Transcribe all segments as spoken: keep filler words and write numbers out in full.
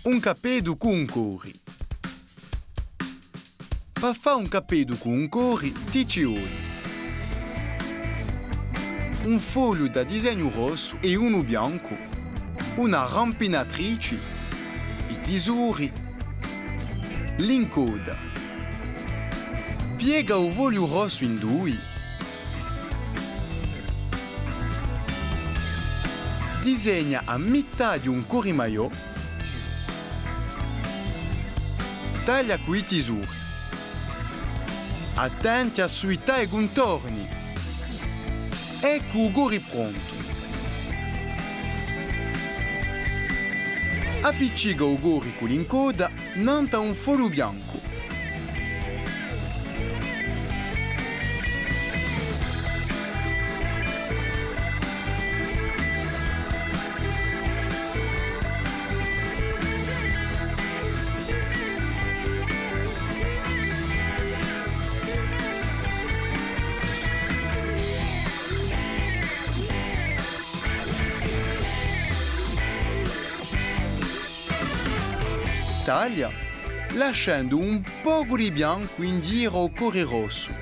Un cappeddu cù un cori. Pà fà un cappeddu cù un cori, ti ci voli un fogliu da disegnu rossu è unu biancu, una rampinatrici, i tisori, l'incodda. Piega u fogliu rossu in dui. Disegna a mità di un cori maiò. Taglia cù i tisori. Attenti à suità i cuntorni. Eccu u cori prontu. Appiccica u cori cù l'incodda nant'à un fogliu biancu. Taglia, lascendu un pocu di biancu in ghjiru à u cori rossu.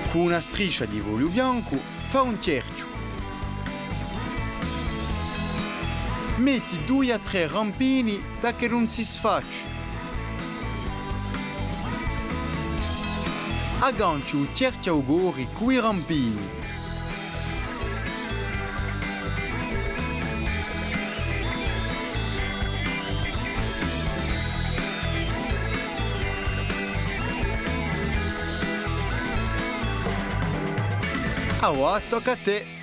Cù una striscia di fogliu biancu, fà un chjerchju. Metti dui à trè rampini da ch'ellu ùn si sfacci. Aggancia u chjerchju à u cori cù i rampini. Avà tocca à tè!